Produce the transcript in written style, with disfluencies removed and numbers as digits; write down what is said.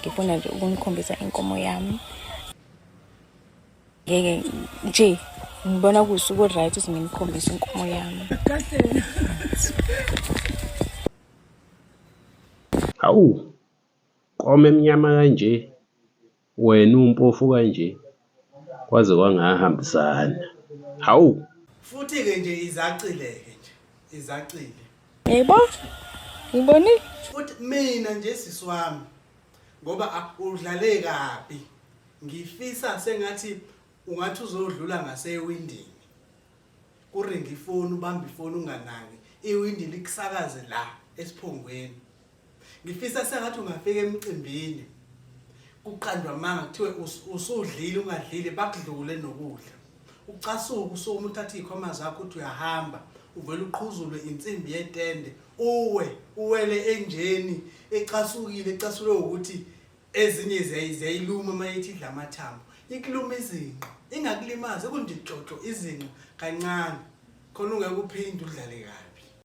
Ngifuna nje ukunikhombisa inkomo yami. Ngeke nje ngibona kuwusuku right ukuthi nginikhombise inkomo yami. Hawu, nkomo emnyama kanje, wena umpofu kanje, kwaze kwangahambisana. Hawu! Futhi-ke nje izacile-ke nje, izacile. Yebo. Ngibonile. Futhi mina nje sisi wami ngoba udlale kabi. Ngifisa sengathi ungathi uzodlula ngasewindini. Kuringa ifoni ubambe ifoni unganaki. Iwindi likusakaze la esiphongweni. Ngifisa sengathi ungafika emcimbini kuqanjwa amanga kuthiwe usudlile ungadlile bakudlule nokudla. Ucasuke usukume uthathe iy'khwama zakho uthi uyahamba uvele uqhuzulwe insimbi yetende uwe uwele enjeni ecasukile ecasulwe ukuthi ezinye ziyayiluma uma ithi idla amathambo ikuluma izinqa ingakulimazi kunje tshotho izinqa kancane khona ungeke uphinde udlale kabi.